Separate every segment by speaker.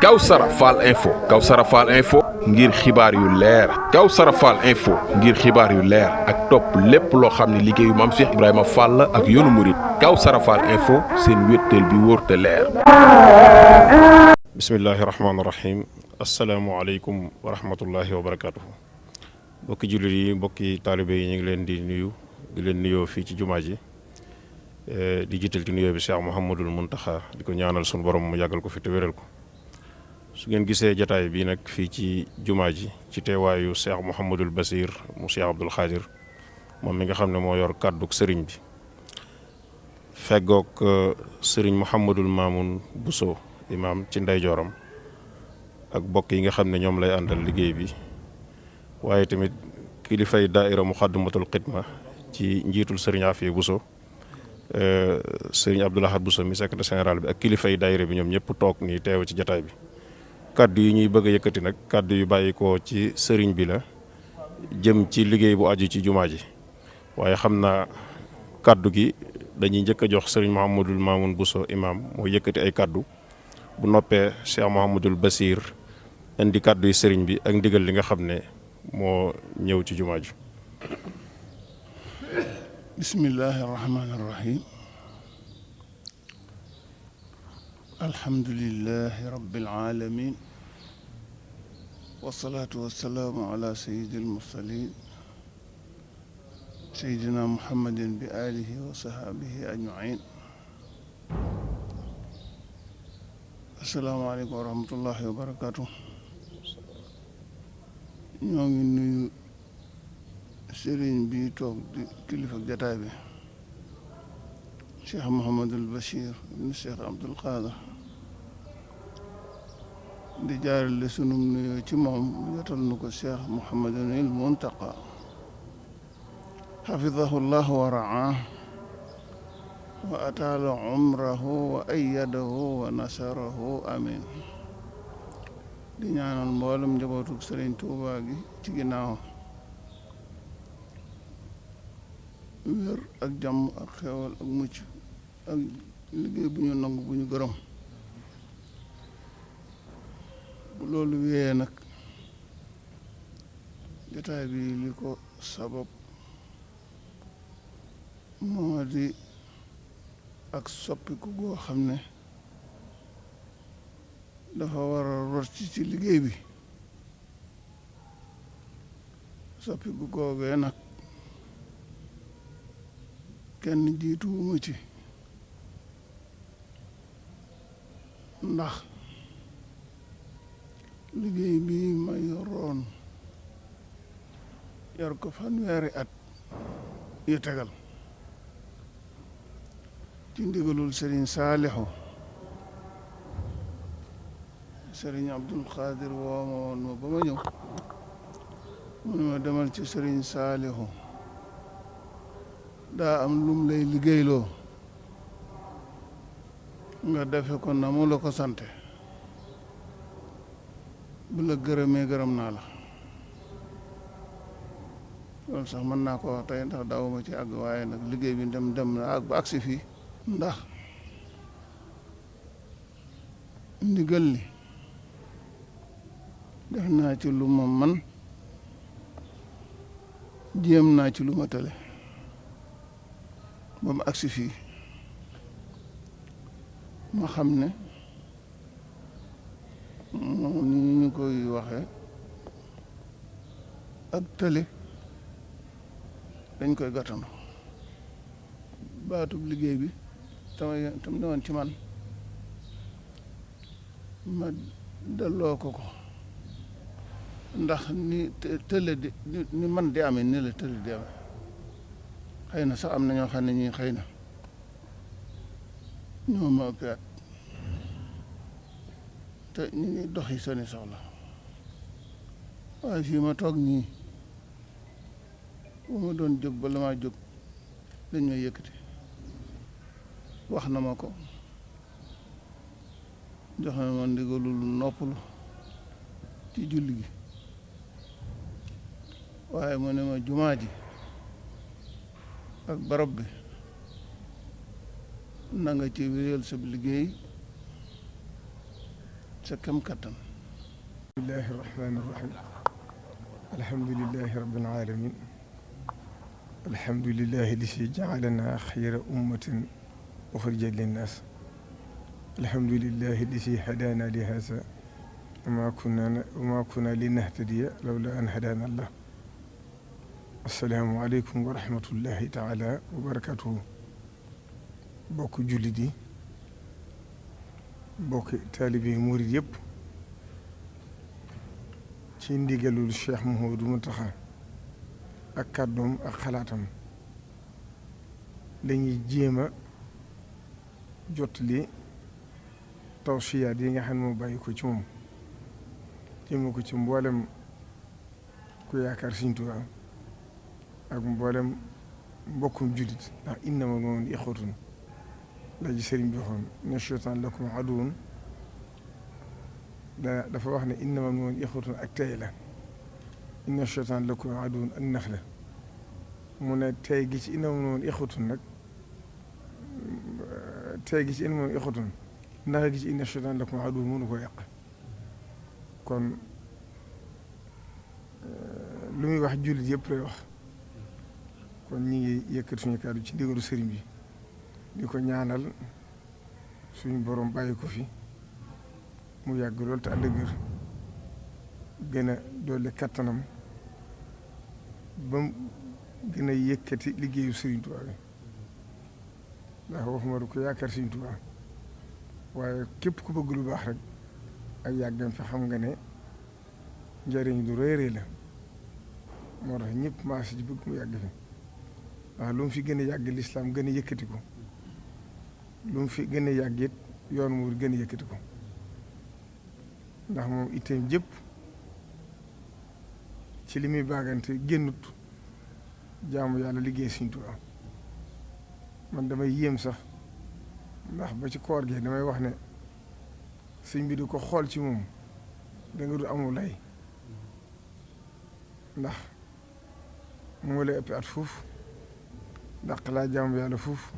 Speaker 1: Kawsara Fall info ngir xibaar yu leer Kawsara Fall info ngir xibaar yu leer ak topp lépp loo xam ne liggéeyu Maam Cheikh Ibrahima Fall ak yoonu murit Kawsara Fall info seen wéttal bi wóor te leer.
Speaker 2: bismillahi rahmaani rahim asalaamualeykum wa rahmatullahi wa barakaatuhu. mbokki jullit yi mbokki taalibe yi ñu ngi leen di nuyu di leen nuyoo fii ci jumaa ji di jiital ci nuyoo bi Cheikh Mouhamadul Muntaxa di ko ñaanal sunu borom mu yàggal ko fi te wéral ko. su ngeen gisee jataay bi nag fii ci jumaa ji ci teewaayu Cheikh Mouhamadul Basir mu Cheikh Abdoul Khadir moom mi nga xam ne moo yor kàdduk sëriñ bi feggoog sëriñ Mouhamadul Mamoun Bousso imaam ci ndeyjooram ak bokk yi nga xam ne ñoom lay àndal liggéey bi waaye tamit kilifay daaira Muxaddamatul Xidma ci njiitul sëriñ Afiya Bousso sëriñ Abdoul Ahad Bousso mi secrétaire général bi ak kilifay daaira bi ñoom ñëpp toog nii teew ci jataay bi. kàddu yi ñuy bëgg a yëkkati nag kàddu yu bàyyi ko ci sëriñ bi la jëm ci liggéey bu aju ci jumaa ji waaye xam naa kàddu gi dañuy njëkk a jox sëriñ Mouhamadul Mamoun Bousso imam moo yëkkati ay kàddu bu noppee Cheikh Mouhamadul Basir indi kàddu yi sëriñ bi ak ndigal li nga xam ne moo ñëw ci jumaa ji.
Speaker 3: bismillahi rahmaani rahim alhamdulillahi rabbil alamin wasalaatu wasalaamu ala sayyidil mursalin sayyidina muhammadin bi alihi wa sahaabihi ajmain. assalaamu aleykum wa rahmatullahi wa barakatuh. ñoo ngi nuyu sëriñ bi toog di kilifa jataay bi Cheikh Mouhamadul Bachir ibn Cheikh Abdoul Khadir di jaarale sunum nuyoo ci moom yotal nu ko Cheikh Mouhamadul Muntaqa xafidahu llah wa raah wa ataala umrahu wa ayyadahu wa nasarahu amin. di ñaanal mboolem njabootu Sëriñ Tuubaa gi ci ginnaaw wér ak jàmm ak xewal ak mucc ak liggéey bu ñu nangu bu ñu gërëm. bu loolu wéyee nag jotaay bi li ko sabab moo di ak soppiku goo xam ne dafa war a rot ci liggéey bi. soppiku googee nag kenn jiituwuma ci ndax liggéey bi ma yoroon yor ko fanweeri at yu tegal ci ndigalul Serigne Saalixu Serigne Abdoul Khadir woo ma woon ma ba ma ñëw mu ne ma demal ci Serigne Saalixu daa am lum lay liggéeyloo nga defe ko na mu la ko sante bu la gërëmee gërëm naa la. loolu sax mën naa ko wax tey ndax daawuma ci àgg waaye nag liggéey bi dem na ba agsi fii ndax ndigal li def naa ci lu ma man jéem naa ci lu ma tële ba mu agsi fii ma xam ne ni ñu koy waxee ak tële dañ koy gàttandu. baatub liggéey bi tam ne woon ci man ma delloo ko ndax ni tële di ni man di amee ni la tële di amee xëy na sax am na ñoo xam ne ñii xëy na ñoo ma ëpp at te ñu ngi doxi seeni soxla waaye fii ma toog nii bu ma doon jóg ba la maa jóg dañ may yëkkati wax na ma ko jox na ma ndigalul noppalu ci julli gi waaye mu ne ma jumaa ji ak barab bi na nga ci wéyal sa liggéey sa kem kattan.
Speaker 4: bismillahi rahmaani rahim alhamdulillahi rabbil alamin alhamdulillahi lisi jaalana xayra ummatin uxrijat linnaas alhamdulillahi lisi hadana li haza wa ma kunna linahtadiya lawla an hadana allah assalaamu aleykum wa rahmatullahi taala wa barakatuhu bokk jullit yi bokk taalibe yi murid yëpp ci ndigalul Cheikh Mouhamadou Mountakha ak kàddoom ak xalaatam lañuy jéem a jottali tawsiyaat yi nga xam ne moo bàyyi ko ci moom jéem ko ci mboolem ku yaakaar Sëriñ Tuubaa ak mboolem mbokkum jullit ndax innamal mu'minuuna ixwatun la ji sëriñ bi waxoon inna shaytaana lakum aduwwun dafa wax ne innamal mu'minuuna ixwatun ak tey la inna shaytaana lakum aduwwun ak nax la mu ne tey gi ci innamal mu'minuuna ixwatun nag tey gi ci innamal mu'minuuna ixwatun nax gi ci inna shaytaana lakum aduwwun mënu ko yàq kon lu muy wax jullit yëpp lay wax kon ñi ngi yëkkat suñu kàddu ci ndigalu sëriñ bi di ko ñaanal suñu borom bàyyi ko fi mu yàgg lool te ànd ak wér gën a dolli kattanam ba mu gën a yëkkati liggéeyu Sëriñ Tuubaa bi ndax waxuma du ko yaakaar Sëriñ Tuubaa waaye képp ku bëgg lu baax rek ak yàggam fi xam nga ne njëriñ lu rëy rëy la moo tax ñëpp maas ci bëgg mu yàgg fi ndax lu mu fi gën a yàgg lislaam gën a yëkkati ko lu mu fi gën a yàgg it yoon mu gën a yëkkati ko ndax moom itteem jëpp ci li muy baagante génnut jaamu yàlla liggéey Sëriñ Tuubaa man damay yéem sax ndax ba ci koor gi damay wax ne sëñ bi di ko xool ci moom da nga du amul lay ndax moo lay ëpp at fuuf dàq laa jaamu yàlla fuuf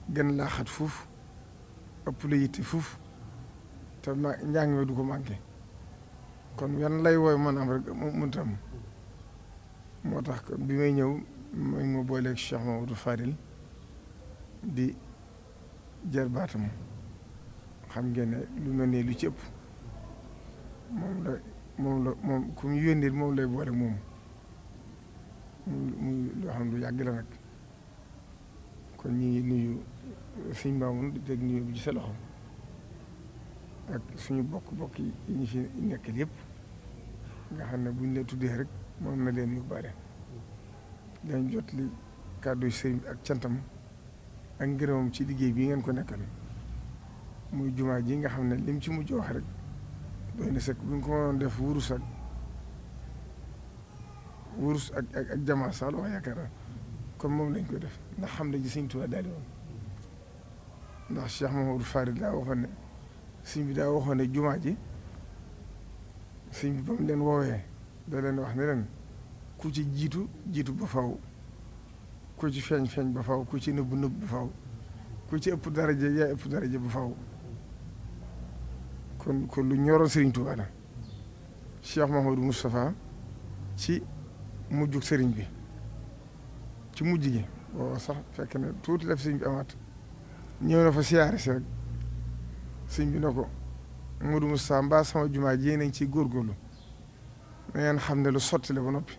Speaker 4: gën laa xat fuuf ëpp la yitte fuuf te njàng mi du ko manqué kon yan lay wooy mën am rek mënta am moo tax bi may ñëw ma booleeg Cheikh Mamadou Fadil di jër baatam xam ngeen ne lu mel ne lu ci ëpp moom ku mu yónnee moom lay boole moom muy loo xam lu yàgg la nag kon ñi ngi nuyu suñ Maamun di teg nuyu bi ci sa loxo ak suñu bokk yi ñu fi nekkal yëpp nga xam ne buñ la tuddee rek moom na leen yóbbaale dañ jot li kàddu sëriñ ak cantam ak ngërëmam ci liggéey bii ngeen ko nekkal muy jumaa ji nga xam ne lim ci mujj wax rek doy na sëkk bu ñu ko mënoon def wurus ak jamaa sax la wax yaakaar kon moom lañ koy def ndax xam ne ji Sëriñ Tuubaa daal di woon ndax Cheikh Mamadou Farid daa waxoon ne sëñ bi daa waxoon ne jumaa ji sëñ bi ba mu leen woowee da leen wax ne leen ku ci jiitu ba faw ku ci feeñ ba faw ku ci nëbb ba faw ku ci ëpp daraja yaa ëpp daraja ba faw kon lu ñoroon Sëriñ Tuubaa la Cheikh Mahamadou Moustapha ci mujjug sëriñ bi ci mujj gi booba sax fekk na tuuti la fi sëriñ bi amaat ñëw na fa siyaare si rek sëriñ bi na ko Modou Moustapha mbaa sama jumaa ji nañ ciy góorgóorlu na ngeen xam ne lu sotti la ba noppi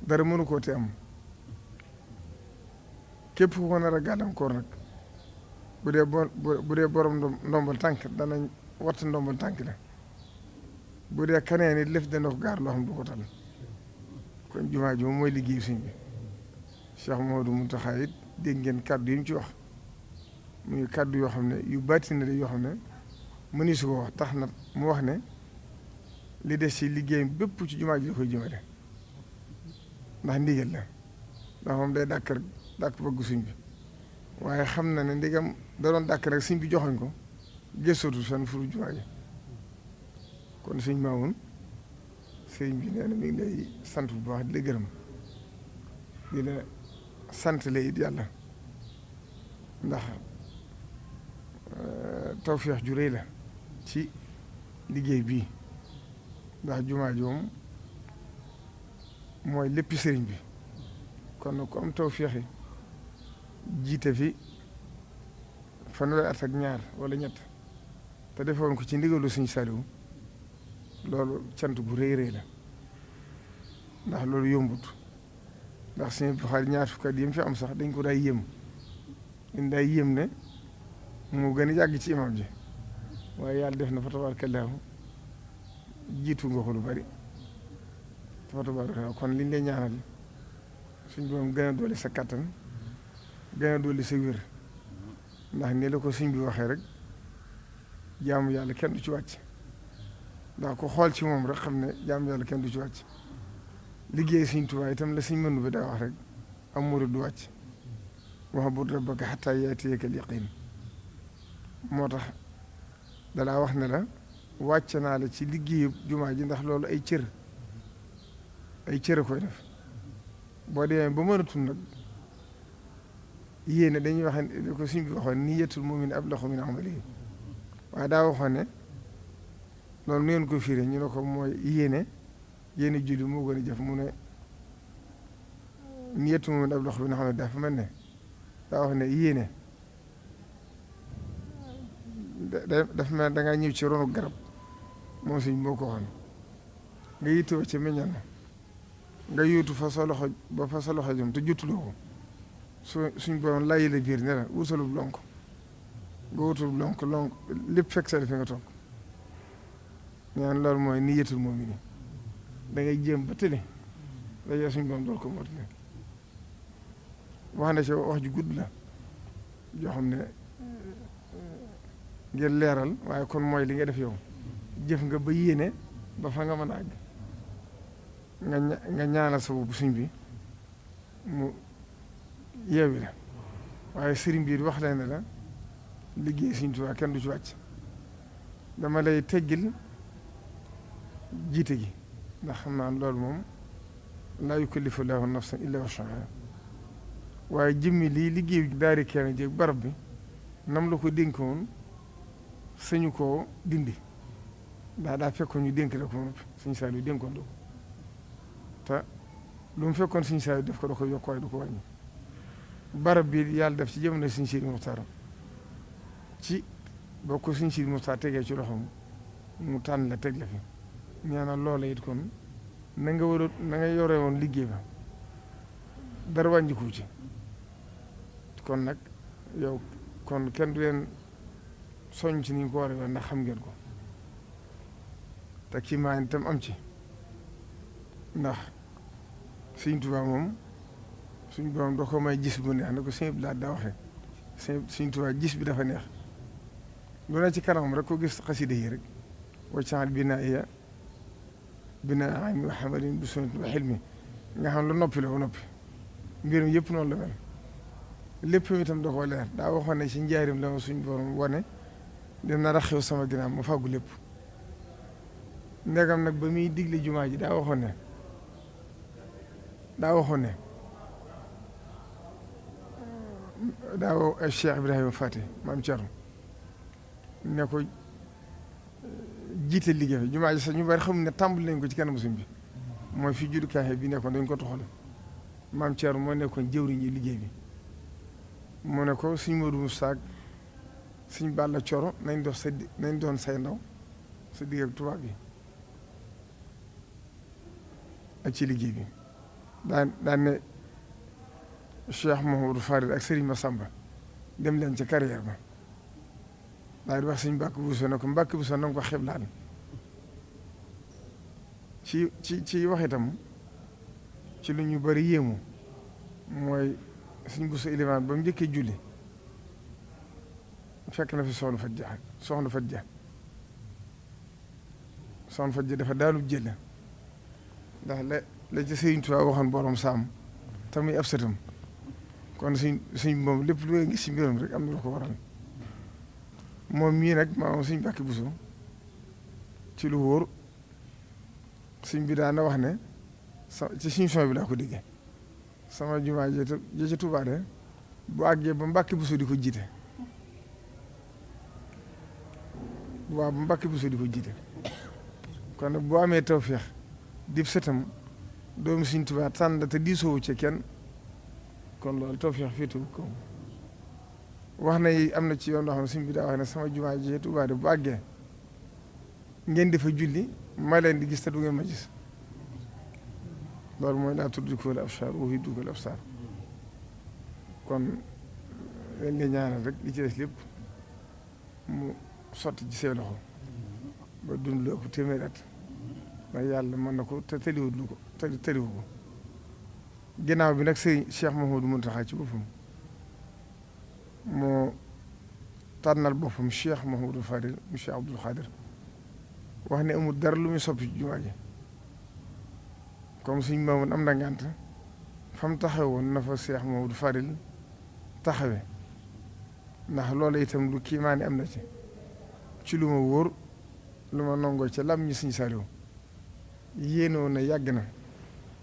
Speaker 4: dara mënu koo te am képp ku ko nar a gàllankoor nag bu dee borom ndombal tànk danañ watt ndombal tànk la bu dee kaneen it lëf dana ko gaar loo xam du ko tal kon jumaa ji moom mooy liggéeyu sëñ bi Cheikh Mouhamadou Mountakha it dégg ngeen kàddu yi mu ci wax muy kàddu yoo xam ne yu bàtti na de yoo xam ne mëni su ko wax tax na mu wax ne li des ci liggéeyam bépp ci jumaa ji da koy jëmale ndax ndigal la ndax moom day dàkk bëgg sëñ bi waaye xam na ne ndigam da doon dàkk rek sëñ bi joxoñ ko gëstootu seen furu jumaa ji kon sëñ Maamun sëñ bi nee na mi ngi lay sant bu baax di la gërëm di la sant la it yàlla ndax tawfeex ju rëy la ci liggéey bii ndax jumaa ji moom mooy léppi sëriñ bi kon nag ku am tawfeex jiite fi fanweeri at ak ñaar wala ñett te defoon ko ci ndigalu Sëriñ Saliou loolu cant gu rëy rëy la ndax loolu yombut ndax Sëriñ Buxaari ñaar fukki at yi mu fi am sax dañ ko daay yéem ne moo gën a yàgg ci imam ji waaye yàlla def na fa tabaarakallaahu jiitu nga ko lu bari fa tabaarakallaahu kon liñ lay ñaanal suñ borom gën a dolli sa kattan gën a dolli sa wér ndax ni la ko suñ bi waxee rek jaamu yàlla kenn du ci wàcc ndax ko xool ci moom rek xam ne jaamu yàlla kenn du ci wàcc liggéey Sëriñ Tuubaa itam la suñ mënu bi daa wax rek am murid du wàcc wa'bud rabbaka hattaa ya'tiyakal yaqiin moo tax dalaa wax ne la wàcc naa la ci liggéeyu jumaa ji ndax loolu ay cër koy def boo demee ba mënatul nag yéene dañuy wax ne ko suñ bi waxoon niyyatul mu'min ablagu min amalihi waaye daa waxoon ne loolu nu ngeen ko firee ñu ne ko mooy yéene julli moo gën a jëf mu ne niyyatul mu'min ablagu min amalihi dafa mel ne daa wax ne yéene dafa mel da ngaa ñëw ci ronu garab moom suñ moo ko waxoon nga yittewoo ci meññal na nga yóotu fa sa loxo ba fa sa loxo jëm te jottuloo ko suñ borom layi la biir ne la wutalub lonk nga wutalub lonk lépp fekk sa fi nga toog ñaan loolu mooy niyyatul mu'min da ngay jéem ba tële dajee suñ borom dool ko mootale wax na ci wax ju gudd la joo xam ne ngir leeral waaye kon mooy li nga def yow jëf nga ba yéene ba fa nga mën a àgg nga ñaanal sa bopp suñ bi mu yeewi la waaye sëriñ bi wax leen ne la liggéey Sëriñ Tuubaa kenn du ci wàcc dama lay teggil jiite gi ndax xam naa loolu moom laa yukallifu llaahu nafsan illaa wus'ahaa waaye jëmmi lii liggéey daari kenn jéeg barab bi nam la ko dénkoon sañu koo dindi daa fekkoon ñu dénk la ko noppi Sëriñ Saliou dénkoon ko te lu mu fekkoon Sëriñ Saliou def ko da ko yokk waaye du ko wàññi barab bi yàlla def ci jamono Sëriñ Sidi Muxtaar ci boo ko Sëriñ Sidi Muxtaar tegee ci loxoom mu tànn la teg la fi ñaanal loola it kon na nga yore woon liggéey ba dara wàññiku ci kon nag yow kon kenn du leen soññ ci ni ñu ko war a ndax xam ngeen ko te kii maa itam am ci ndax Sëriñ Tuubaa moom suñ borom doo ko may gis bu neex ne ko sëñ bi daa waxee Sëriñ Tuubaa gis bi dafa neex lu ne ci kanamam rek ko gis xasida yi rek waccaxal binaa wa hamalin bi sunnati wa xilmi nga xam lu noppi la ba noppi mbirum yëpp noonu la mel lépp itam da koo leer daa waxoon ne ci njaarim la ma suñ borom wane dina raxew sama ginnaaw ma fàggu lépp ndegam nag ba muy digle jumaa ji daa waxoon ne daaw Cheikh Ibrahima Fati maam Thierno ne ko jiite liggéey bi jumaa ji sax ñu bari xamuñ ne tàmbali nañ ko ci kanamu suñ bi mooy fi juddukaay bi nekkoon dañ ko toxal maam Thierno moo nekkoon jëwriñu liggéey bi mu ne ko suñ Modou Moussa suñ Balla Coro nañ doon say ndaw sa digg ak tubaab bi ak ci liggéey bi daan ne Cheikh Mouhamadou Farid ak Serigne Massamba dem leen ca carrière ba daal di wax suñ Mbàkke Buso ne ko Mbàkke Buso na nga ko xeblaal ci wax itam ci lu ñu bari yéemu mooy suñ Buso ilimaan ba mu njëkkee julli fekk na fi soxna Fat Ja dafa daanu jël ndax la ci Sëriñ Tuubaa waxoon borom saam te muy ab sëtam kon suñ moom lépp lu gis ci mbiram rek am na lu ko waral moom mii nag maanaam suñ Mbàkke Buso ci lu wóor suñ bi daana wax ne ci suñ son bi daa ko déggee sama jumaa ji ca Tuubaa de bu àggee ba Mbàkke Buso di ko jiite waaw bu Mbàkke Buso di ko jiite kon nag boo amee tawféex di sëtam doomu Sëriñ Tuubaa tànn te diisoowu ci kenn kon loolu tawféex féetewu ko wax na am na ci yoon loo xam ne suñ bi daa wax ne sama jumaa ji Tuubaa de bu àggee ngeen di fa julli ma leen di gis te du ngeen ma gis loolu mooy laa tudrikuhul absaar wa huwa yudrikul absaar kon leen di ñaanal rek li ci des lépp mu sotti ci seen loxo ba dund lu ëpp téeméeri at ndax yàlla mën na ko te tëliwul ko tëliwu ko ginnaaw bi nag sëñ Cheikh Mouhamadou Mountakha ci boppam moo tànnal boppam Cheikh Mouhamadou Fadil mu Cheikh Abdoul Khadir wax ne amul dara lu muy soppi ci jumaa ji comme suñ maamoon am na ngànt fa mu taxaw woon na fa Cheikh Mouhamadou Fadil taxawe ndax loolu itam lu kiimaane am na ci lu ma wóor lu ma nangoo ca lam ñi suñ Saaliw yéenoo na yàgg na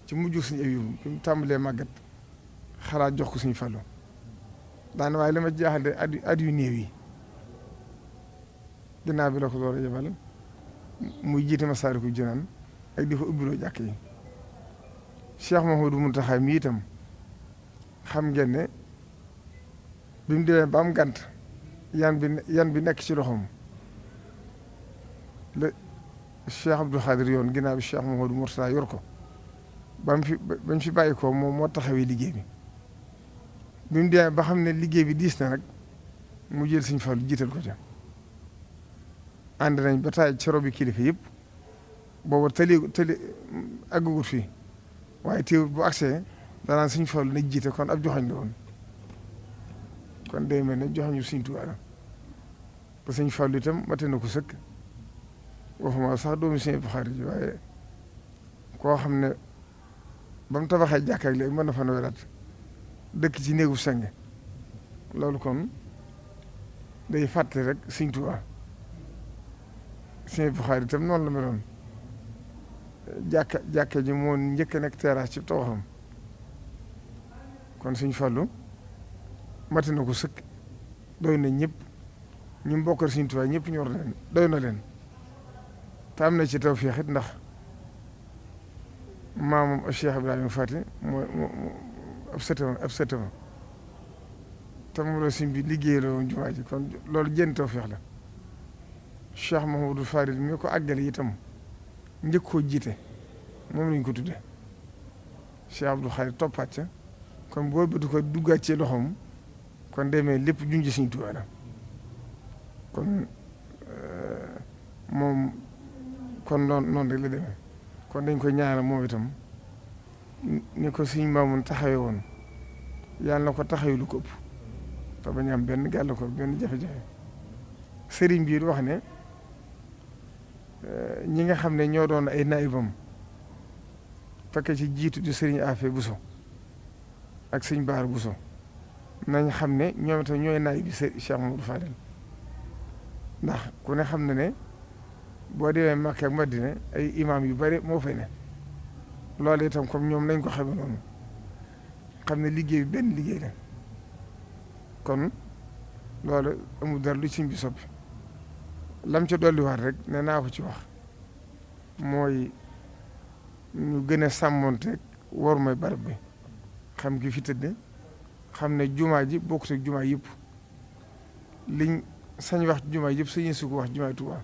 Speaker 4: ci mujj suñu Abiibu bi mu tàmbalee màggat xalaat jox ko suñu Fallu daane waaye li ma jaaxal de at yu néew yi ginnaaw bi la ko door a yebal muy jiite Masaalikul Jinaan ak di fa ubbiloo jàkk yi Cheikh Mouhamadou Mountakha mi itam xam ngeen ne bi mu demee ba am gànt yan bi nekk ci loxoom la Cheikh Abdoul Khadir yoon ginnaaw bi Cheikh Mouhamadou Mourtada yor ko ba mu fi bàyyi ko moom moo taxawee liggéey bi mu demee ba xam ne liggéey bi diis na nag mu jël Sëñ Fallu jiital ko ca ànd nañ ba taay ci robi kilifa yëpp booba tëli àggugut fii waaye teewul bu agsee danaan Sëñ Fallu na jiite kon ab joxañ la woon kon day mel ne joxañu Sëñ Tuubaa la ba Sëñ Fallu itam mate na ko sëkk waxuma sax doomu Sëñ Buxaari ji waaye koo xam ne ba mu tabaxee jàkka ak léegi mën na fa weraat dëkk ci néegu seng loolu kon day fàtte rek Sëñ Tuubaa Sëñ Buxaari itam noonu la meloon jàkka ji moo njëkk a nekk terrasse ci tawaxam kon Sëñ Fallu mate na ko sëkk doy na ñëpp ñu mbokkal Sëñ Tuubaa ñëpp ñor leen doy na leen te am na ci tawfeex it ndax maamam Cheikh Ibrahima Fati mooy ab sëtama te moom la Sëñ bi liggéey la woon jumaa ji kon loolu jën tawfeex la Cheikh Mouhamadou Fadil mi ko àggale itam njëkk koo jiite moom lañ ko tudde Cheikh Abdou Khadre toppaat ca kon boo bëtu ko duggaat ci loxoom kon demee lépp junj Sëñ Tuubaa la kon moom kon noonu rek la demee kon dañ koy ñaanal moom itam ni ko Sëñ Maamun taxawee woon yàlla na ko taxawee lu ko ëpp te bañ am benn gàllankoor benn jafe-jafe sëriñ bi wax ne ñi nga xam ne ñoo doon ay naibam fekk ci jiitu di sëriñ Afe Buso ak Sëñ Baar Buso nañ xam ne ñoom itam ñooy naib bi Cheikh Mamadou Fadel ndax ku ne xam na ne boo demee Makka ak Madina ay imaam yu bari moo fay ne loolu itam comme ñoom nañ ko xame noonu xam ne liggéey bi benn liggéey la kon loolu amul dara lu Sëñ bi soppi lam ca dolliwaat rek ne naa ko ci wax mooy ñu gën a sàmmonteeg war mooy barab bi xam gi fi tëdd xam ne jumaa ji bokkut ak jumaa yëpp liñ sañ wax jumaa yëpp sañu su ko wax jumaa Tuubaa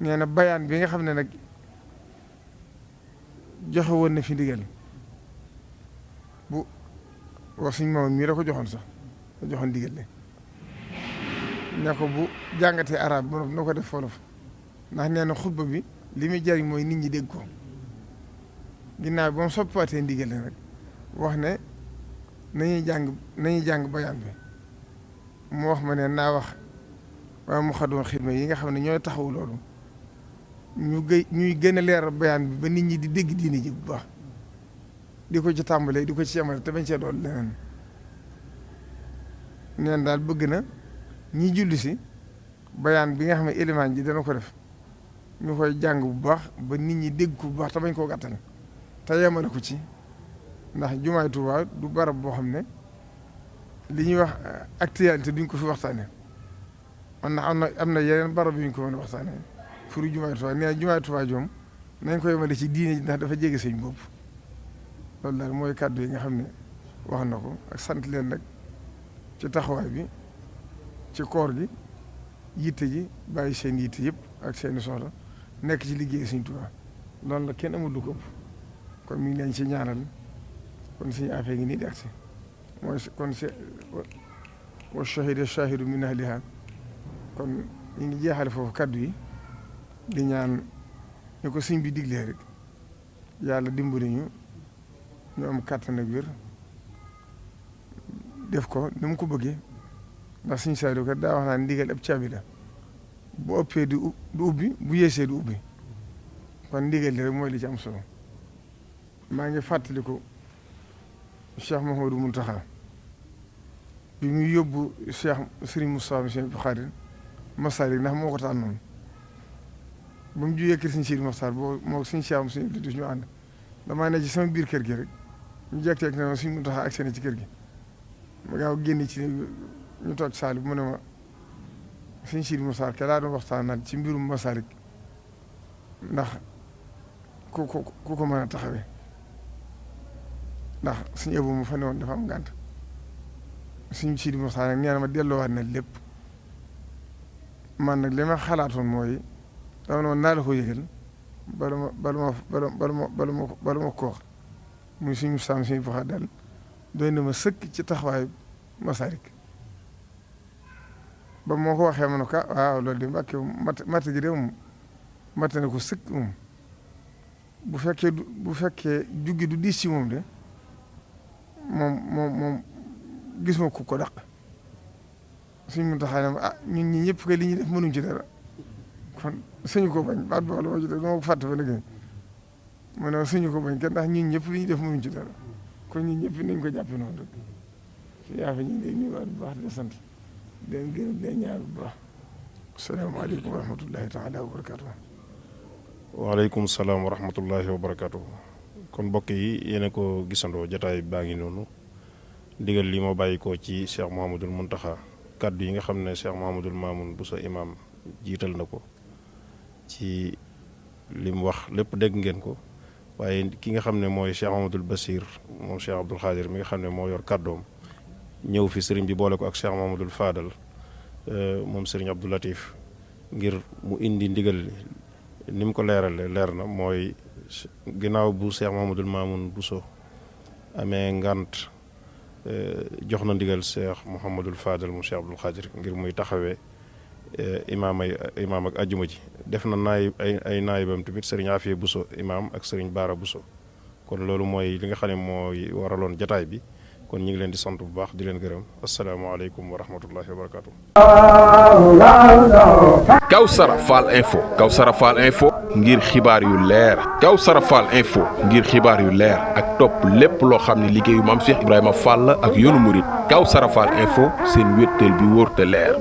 Speaker 4: nee na bayaan bi nga xam ne nag joxe woon na fi ndigal bu wax suñ moom mii la ko joxoon sax la joxoon ndigal le ne ko bu jàngatee arab ba na ko def wolof ndax nee na xutba bi li muy jariñ mooy nit ñi dégg ko ginnaaw bi moom soppiwaatee ndigal le nag wax ne nañuy jàng bayaan bi mu wax ma ne naa wax waaye mu xadoon xidma yi nga xam ne ñooy taxaw loolu ñuy gën a leeral bayaan bi ba nit ñi di dégg diini ji bu baax di ko ci tàmbalee di ko ci yemale te bañ cee dool leneen neen daal bëgg na ñi julli si bayaan bi nga xam ne élément ji dana ko def ñu koy jàng bu baax ba nit ñi dégg ko bu baax te bañ koo gàttal te yemale ko ci ndax jumaay Tuubaa du barab boo xam ne li ñuy wax actualité duñ ko fi waxtaane man na am na yeneen barab yu ñu ko mën a waxtaanee furu jumaay Tuubaa nee jumaay Tuubaa joom nañ ko yemale ci diine ji ndax dafa jege seen bopp loolu daal mooy kàddu yi nga xam ne wax na ko ak sant leen nag ci taxawaay bi ci koor gi yitte ji bàyyi seen yitte yëpp ak seeni soxla nekk ci liggéey Sëriñ Tuubaa loolu la kenn amul du ko ëpp kon mi ngi leen ci ñaanal kon suñu affaire ngi nii di agsi mooy kon wa shahida shahidu min ahliha kon ñu ngi jeexale foofu kaddu yi di ñaan ñu ko sëñ bi diglee rek yàlla dimbali ñu am kàttan ak wér def ko ni mu ko bëggee ndax suñu saa kat daa wax naa ndigal ab caabi la bu ëppee du ubbi bu yeesee du ubbi kon ndigal li rek mooy li ci am solo maa ngi fàttaliku Cheikh Mouhamadou Mountakha bi muy yóbbu Cheikh Serigne Moustapha Monsieur Bukhari Masalik ndax moo ko tànnoon ba mu jugee kër Serigne Sidi Mokhtar boo moo Serigne Cheikh Monsieur Abdou ñu ànd damaa ne ci sama biir kër gi rek ñu jekk-jekk ne ma Serigne Mountakha ak seen ci kër gi ma gaaw génn ci ñu toog saali bu mu ne ma Serigne Sidi Mokhtar ke laa doon waxtaan ci mbirum Masalik ndax ku ko mën a taxawee ndax suñu ëpp mu fa ne woon dafa am gànt suñu Sidi Mokhtar nag nee na ma delloowaat na lépp man nag li ma xalaatoon mooy dama ne woon naa la ko yëgal bala ma ko wax muy suñu saam suñu faxa dal doy na ma sëkk ci taxawaayu Masalik ba moo ko waxee ma ne ko waaw loolu de mbàkke matt gi de moom matt na ko sëkk moom bu fekkee juggi du diis ci moom de moom gis ma ko daq suñ mun taxaa ne ñun ñi ñëpp kay li ñuy def mënuñ ci dara kon suñu ko bañ baat boo la ma ci def dama ko fàtte ba léegi mu ne suñu ko bañ kenn ndax ñun ñëpp li ñuy def mënuñ ci dara kon ñun ñëpp nañ ko jàppe noonu rek si yaa fa ñu ngi lay nuyuwaat bu baax di sant di leen gërëm di leen ñaar bu baax asalaamaaleykum wa rahmatullahi taala wa barakatuh
Speaker 2: waaleykum salaam wa rahmatullahi wa barakatuh kon mbokk yi yéen ko gisandoo jotaay baa ngi noonu ndigal li moo bàyyi ko ci Cheikh Mouhamadoul Mountakha kaddu yi nga xam ne Cheikh Mouhamadoul Mamoun Bousso imam jiital na ko ci li mu wax lépp dégg ngeen ko waaye ki nga xam ne mooy Cheikh Mouhamadoul Bassir moom Cheikh Abdoul Khadir mi nga xam ne moo yor kàddoom ñëw fi sëriñ bi boole ko ak Cheikh Mouhamadoul Fadal moom sëriñ Abdou Latif ngir mu indi ndigal li ni mu ko leerale leer na mooy ginnaaw bu Cheikh Mouhamadoul Mamoun Bousso amee ngant jox na ndigal Cheikh Mouhamadoul Fadal mu Cheikh Abdoul Khadir ngir muy taxawee imaam ak ajjuma ji def na ay naayibam tamit sëriñ Afia Bousso imaam ak sëriñ Baara Bousso kon loolu mooy li nga xam ne mooy waraloon jataay bi kon ñu ngi leen di sant bu baax di leen gërëm asalaamaaleykum wa rahmatullahi wa barakatuh.
Speaker 1: Kawsara Fall Info Kawsara Fall Info ngir xibaar yu leer Kawsara Fall Info ngir xibaar yu leer ak topp lépp loo xam ne liggéeyu Maam Cheikh Ibrahima Fall ak yoonu murit Kawsara Fall Info seen wéttal bi wóor te leer